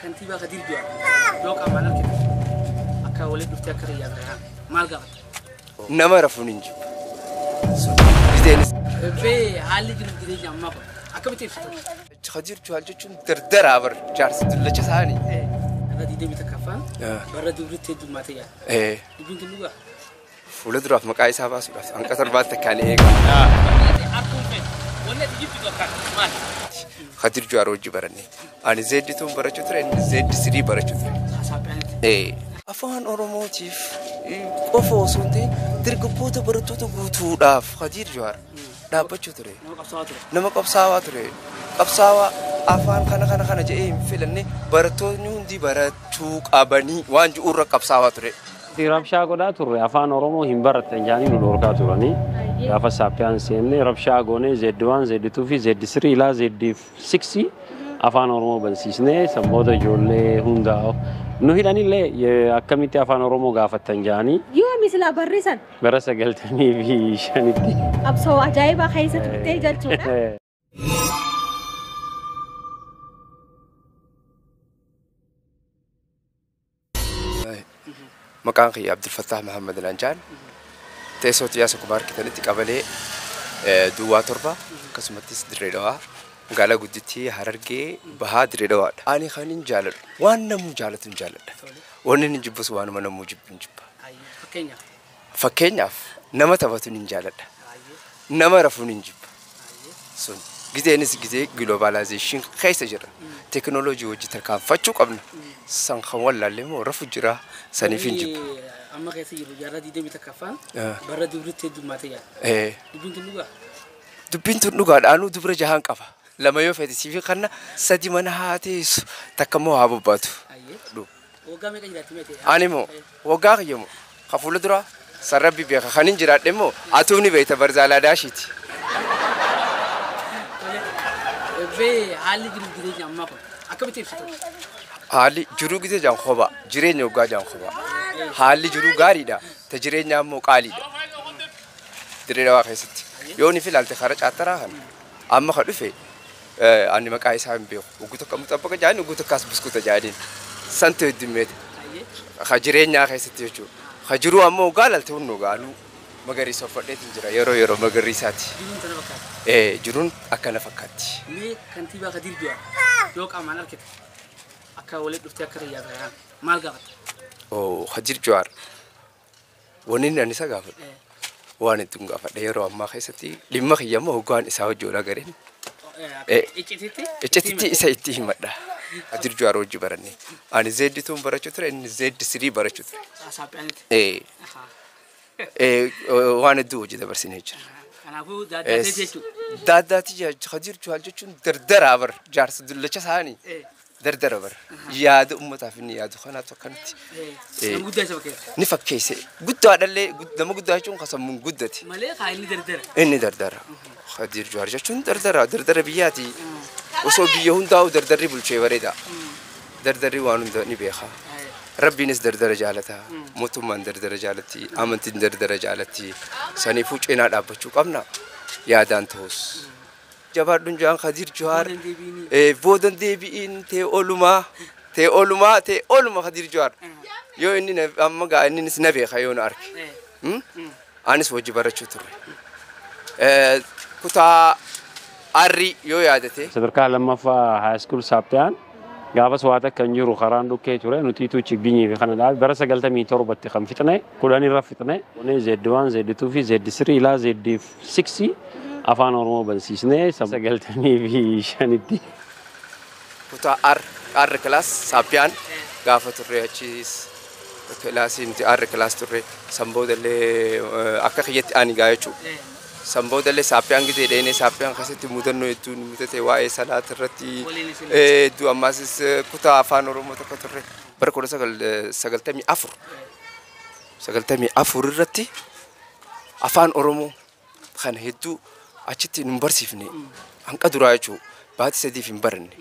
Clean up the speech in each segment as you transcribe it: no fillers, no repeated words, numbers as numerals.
Kantiibaa Kadir Juwaar yoo qaamaan argite akka walitti dhuftee akka riyyaa bira maal gaafatta? Nama rafuun hin jibbu. Biteenis. Bee haalli jiru jireenya ammaa kun akkamitti ibsitu? Kadir Juwaar jechuun dardaraa bar jaarsa dullacha isaanii. Irra diidamii takkaffaan barra dubritti heddummaate yaala. Dubbiin kun dhugaa? Fuula duraaf maqaa isaa baasuudhaaf hanqa torbaan takkaan eega. Arguun feetu wanni ati jibbitu akkaan maali? Kadir Juwaar hojii baranne. Ani zeeddituun barachuu ture, inni zeeddi sirii barachuu ture. Saaphiyaanitti. Afaan Oromootiif qofa osoo hin ta'in dargaggoota barattoota guutuudhaaf Kadir Juwaar dhaabbachuu ture. Nama qabsaa'aa ture. Nama qabsaa'aa ture. Qabsaa'aa afaan kana kana kana jedhee hin filanne barattoonni hundi barachuu qabanii waan ji'uurra qabsaa'aa ture. Rabshaa godhaa turre afaan Oromoo hin barattan jedhanii nu dhorkaa turanii. Gaafa saappiyaan seenne rabshaa goonee Z1, Z2 fi Z3 ilaa Z6 afaan Oromoo barsiisnee sanboota ijoollee hundaa nu hidhanillee akkamitti afaan Oromoo gaafattan jedhanii. Yoo silaa barreessan? Bara 95tti. Qabsoo ajaa'ibaa keessa turtee jechuudha. Maqaan kiyya Abdul Fattah Mahammad Lanjaan. Teessoo xiyyaasa akkuma argitanitti qabalee Duwwaa 7 akkasumattis Dirree Dhawaa magaalaa guddittii Harargee Bahaa Dirree Dhawaadha. Ani kan hin jaaladhu waan namuu jaalatu hin jaaladha. Wanni inni jibbus waanuma namuu jibbu hin jibba. Fakkeenyaaf? Fakkeenyaaf nama taphatu hin jaaladha. Nama rafuun hin jibba. Sun gizeenis gizee giloobaalaayizeeshin keessa jira. Teekinooloojii hojii tarkaanfachuu qabna. San kan wallaalle immoo rafu jira saniif hin jibbu. Amma keessa jiru jaarraa diidamii takkaffaan barra dubritti heddummaate yaala. Dubbiin tun dhugaa? Dubbiin tun dhugaadha. Anuu dubra jahaan qaba. Lama yoo feete siif kanna sadi mana haa teessu takka immoo haa bobbaatu. Waggaa meeqa jiraatti meete? Ani immoo waggaa kiyya immoo ka fuula dura sarrabbi beeka kan hin jiraadhe immoo atuu ni beekta barzaalaa daashiiti. Bee haalli jiru jireenya ammaa kun akkamitti ibsitu? Haalli jiruu gisee jaan kophaa jireenya waggaa jaan kophaa. Haalli jiruu gaariidha. Ta jireenyaa immoo qaaliidha. Dirree Dhawaa keessatti. Yoo ni filaalte karaa caattaraa kana amma ka dhufe ani maqaa isaa hin beeku. Ugguu tokko muxabbaqa jaanii ugguu tokko as buskuta jaaniin. Santu heddummeete. Ka jireenyaa keessatti jechuudha. Ka jiruu ammoo gaalallte hunduu gaaluu magariisa uffadheetiin jira yeroo yeroo magariisaati. Jiruun tana fakkaatti. Jiruun akkana fakkaatti. Mee kantiibaa Kadir Juwaar yoo qaamaan argite akka walitti dhuftee akka riyyaa bira maal gaafatta? Kadir Juwaar wanni inni ani isa gaafadhu waan ittiin gaafadha yeroo ammaa keessatti dhimma kiyya immoo hoggaan isaa hojii oolaa gareen. Iccititti? Iccititti isa itti himadha. Kadir Juwaar hojii baranne. Ani zeeddituun barachuu ture inni zeeddi sirii barachuu ture. Saaphiyaanitti? Waan hedduu hojii dabarsinee jira. Kanaafuu daaddaatee jechuudha. Daaddaati Kadir Juwaar jechuun dardaraa bar jaarsa dullacha isaanii. Dardara bar yaada uummataaf inni yaadu kanaatu akkanatti. Nama guddaa isa fakkeessa. Ni fakkeesse. Guddaadhallee nama guddaa jechuun kan sammuun guddate. Malee kaa inni dardara. Inni dardara. Kadir Juwaar jechuun dardara dardara biyyaati. Osoo biyya hundaa'u dardarri bulchee bareeda. Dardarri waan hunda ni beeka. Rabbiinis dardara jaalata. Mootummaan dardara jaalatti. Amantiin dardara jaalatti. Saniifuu cinaa dhaabbachuu qabna. Yaadaan ta'us. Jabaadhuun jaan Kadir Juwaar. Boodan deebi'iin ta'e oolumaa. Ta'e oolumaa ta'e ooluma Kadir Juwaar. Yoo inni amma gaa innis na beeka yoo na arge. Anis hojii barachuu turre. Kutaa arri yoo yaadate. Sadarkaa lammaffaa high school saappiyaan gaafas waa takka hin jiru karaan dhukkee ture nutiituu chigginyii fi kana dhaabe bara 97tti kan fixne 10 irra fixne Z1, Z2 fi Z3 ilaa Z6 afaan Oromoo barsiisnee 95tti. Kutaa R, R class saappiyaan gaafa turre achiis kilaasii nuti R class turre sanboodallee akka kiyyatti ani gaa jechuudha. Sanboodallee saappiyaan gisee dheenee saappiyaan keessatti mudannoo hedduu nu mudate waa'ee salaata irratti hedduu ammaasis kutaa afaan Oromoo tokko turre bara 1994 94 irratti afaan Oromoo kana hedduu achitti nu barsiifne hanqa duraa jechuudha baatii sadiif hin baranne.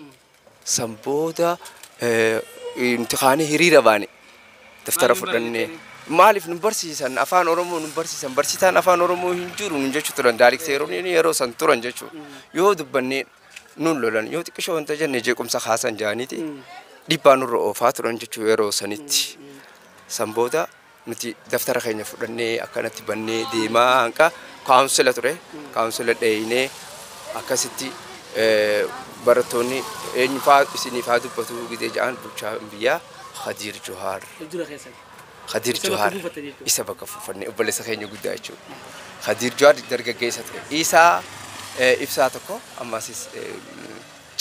Sanbooda nuti kaanee hiriira baane daftara fudhannee. Maaliif nu barsiisan afaan Oromoo nu barsiisan barsiisaan afaan Oromoo hin jiru nu jechuu turan daayirikteeronni yeroo san turan jechuudha. Yoo dubbannee nun lolan yoo xiqqishoo wanta jenne jeequmsa kaasan jaaniiti. Dhiibbaa nurra oofaa turan jechuudha yeroo sanitti. San booda nuti daftara keenya fudhannee akkanatti bannee deemaa hanqa council ture. Council dheeyinee akkasitti barattoonni eenyufaa isiniifaa dubbatu gidee ja'an, bulchaa biyyaa Khadiir Johaar. Dura keessan. Khadiir Isa bakka Johaar buufatte jechuudha. Isa bakka buufanne, obboleessa keenya guddaa jechuudha. Khadiir Johaar dargaggeessa ture. Isaa ibsaa tokko ammasis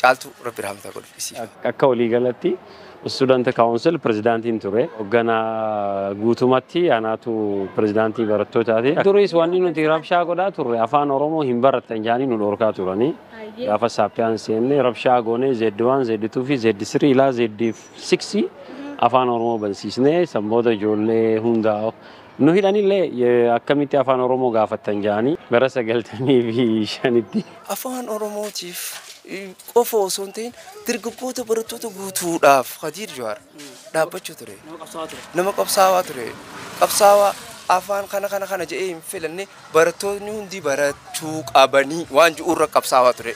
caaltu rabbi rahmata godhu isii. Akka waliigalatti student council pirezidaantiin ture. Hoogganaa guutumatti anaatu pirezidaantii barattootaati. Duris wanni nuti rabshaa godhaa turre afaan Oromoo hin barattan jaanii nu dhorkaa turanii. Gaafa saappiyaan seenne rabshaa goonee Z1, Z2 fi Z3 ilaa Z6 afaan Oromoo barsiisnee, sanboota ijoollee hundaa nu hidhanillee akkamitti afaan Oromoo gaafattan jaanii bara 95tti. Afaan Oromootiif qofa osoo hin ta'in dargaggoota barattoota guutuudhaaf Khadiir Johaar dhaabbachuu ture. Nama qabsaa'aa ture. Nama qabsaawaa ture. Qabsaawaa afaan kana kana kana jedhee hin filanne, barattoonni hundi barachuu qabanii waan ji'uurra qabsaawaa ture.